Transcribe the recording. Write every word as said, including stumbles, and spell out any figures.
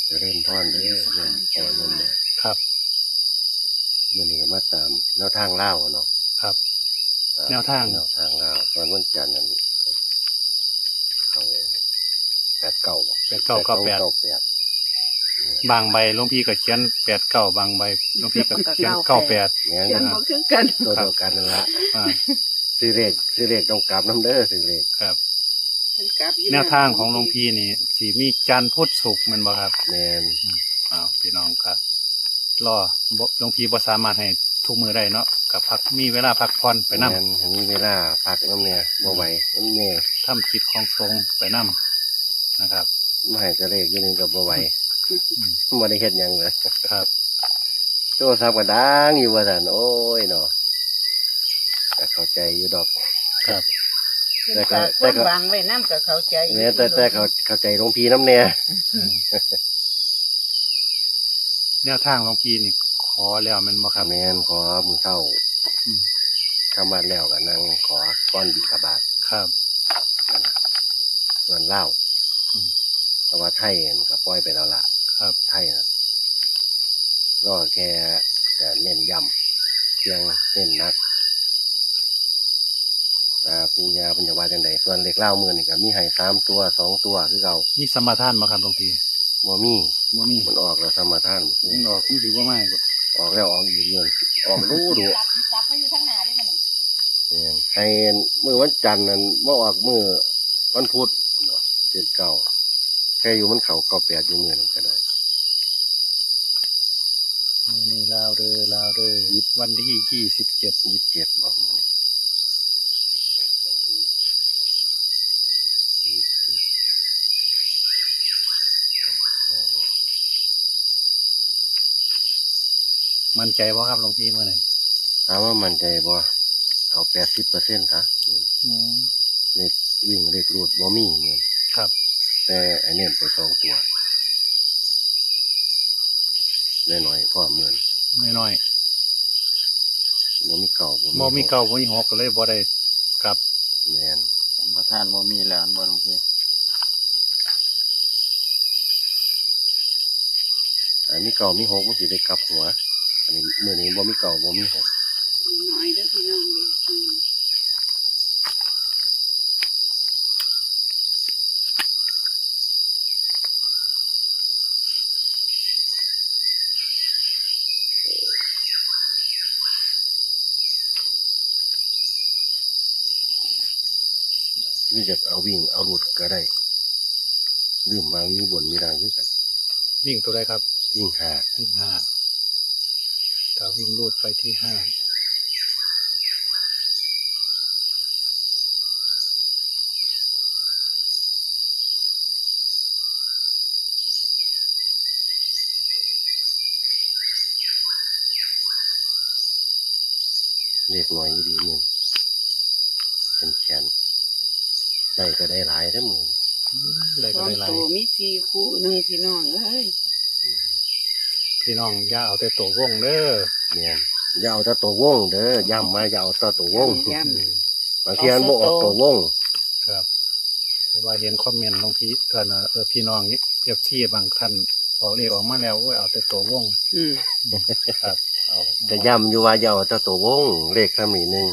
เจริญพรเด้อโยมพ่อโยมแม่ ครับ มื้อนี้ก็มาตามแนวทางลาวเนาะ ครับ ตาม แนวทาง แนวทางลาว ตอนวันจันทร์นั่น เขา แปดเก้า บ่ แปดเก้า เก้าแปด เก้าแปด บางใบหลวงพี่ก็เขียน แปดเก้า บางใบหลวงพี่ก็เขียน เก้าแปด แม่น เขียนบ่คือกัน ตัวเดียวกันนั่นละ อ่า ซื้อเลข ซื้อเลขต้องกลับนำเด้อ ซื้อเลข ครับ เพิ่นกลับอยู่ แนวทางของหลวงพี่นี่ สิมีจันทร์พุธศุกร์แม่นบ่ครับ แม่น อืม อ้าว พี่น้องครับ รอ บ่ หลวงพี่บ่สามารถให้ทุกมื้อได้เนาะ ก็พัก มีเวลาพักผ่อนไปนำ แม่น ให้มีเวลาพักนำแน่ บ่ไหว มันเมื่อย ทำกิจของสงฆ์ไปนำนะครับ มาให้แต่เลขอยู่นี่ก็บ่ไหว อืม บ่ได้เฮ็ดหยังเลย ครับ โทรศัพท์ก็ดังอยู่ว่าซั่น โอ้ยเนาะ ก็เข้าใจอยู่ดอก ครับ เพิ่น แต่ก็ ฝากความ แต่ก็ หวังไว้นำก็เข้าใจอยู่ แม่น แต่ แต่เข้า เข้าใจหลวงพี่นำแน่ อืม แนวทางหลวงพี่นี่ขอแล้วแม่นบ่ครับ แม่น ขอมื้อเช้า อืม ทำวัดแล้วก็นั่งขอก่อนบิณฑบาต ครับ นั่นน่ะ ส่วนลาว อืม แต่ว่าไทยมันก็ปล่อยไปแล้วล่ะ ครับ ไทยน่ะ รอแค่จะเน้นย้ำ เพียงเน้นหนัก อ่า ปู่ย่าเพิ่นจะว่าจังใด ส่วนเลขลาวมื้อนี้ก็มีให้สามตัว สองตัวคือเก่า มีสัมปทานบ่ครับหลวงพี่ บ่มี บ่มี มันออกแล้วสัมปทาน มันออก มันสิบ่มาอีกบ่ ออกแล้วออกอีกอยู่ ออกดูดู จับ จับมาอยู่ทางหน้าได้บ่นี่ แม่น ให้มื้อวันจันทร์นั่นมาออกมื้อวันพุธ เจ็ดเก้า แค่อยู่มันเข้า เก้าแปด อยู่มื้อนั้นก็ได้ มื้อนี้ลาวเด้อ ลาวเด้อ ยี่สิบ วันที่ยี่สิบเจ็ด ยี่สิบเจ็ด บ่มื้อนี้ มั่นใจบ่ครับหลวงพี่มื้อนี้ ถามว่ามั่นใจบ่ เอา แปดสิบเปอร์เซ็นต์ ซะ อืม เลขวิ่งเลขรูดบ่มีมื้อนี้ ครับ แต่ให้เน้นไปสองตัว น้อยๆ พอมื้อนี้ น้อยๆ บ่มีเก้า บ่มี บ่มี หก เก้า บ่มีหก ก็เลยบ่ได้กลับ แม่น สัมปทานบ่มีแล้ว บ่หลวงพี่ อันนี้เก้ามีหกมันสิได้กลับหัว อันนี้มื้อนี้บ่มีเก้าบ่มีหก น้อยเด้อพี่น้องเด้อ อืม หรือจะเอาวิ่งเอารูดก็ได้ ลืมว่ามีบนมีล่างคือกัน วิ่งตัวใดครับ วิ่งห้า วิ่งห้า ถ้าวิ่งรูดไปที่ห้า เลขน้อยอีหลีมื้อ แขนๆ ได้ก็ได้หลายเด้อมื้อ อืม ได้ก็ได้หลาย สองตัวมีสี่คู่หนึ่งพี่น้องเอ้ย พี่น้องอย่าเอาแต่ตัววงเด้อ แม่น อย่าเอาแต่ตัววงเด้อ ย้ำมาอย่าเอาแต่ตัววง ย้ำ อืม บางเทื่อมันบ่ออกตัววง ครับ เพราะว่าเห็นคอมเมนต์หลวงพี่ เอ่อ เอ่อ พี่น้อง เอฟซี บางท่านออกเลขออกมาแล้ว โอ้ย เอาแต่ตัววง อืม ครับ เอา ก็ย้ำอยู่ว่าอย่าเอาแต่ตัววง เลขซ้ำนี่หนึ่ง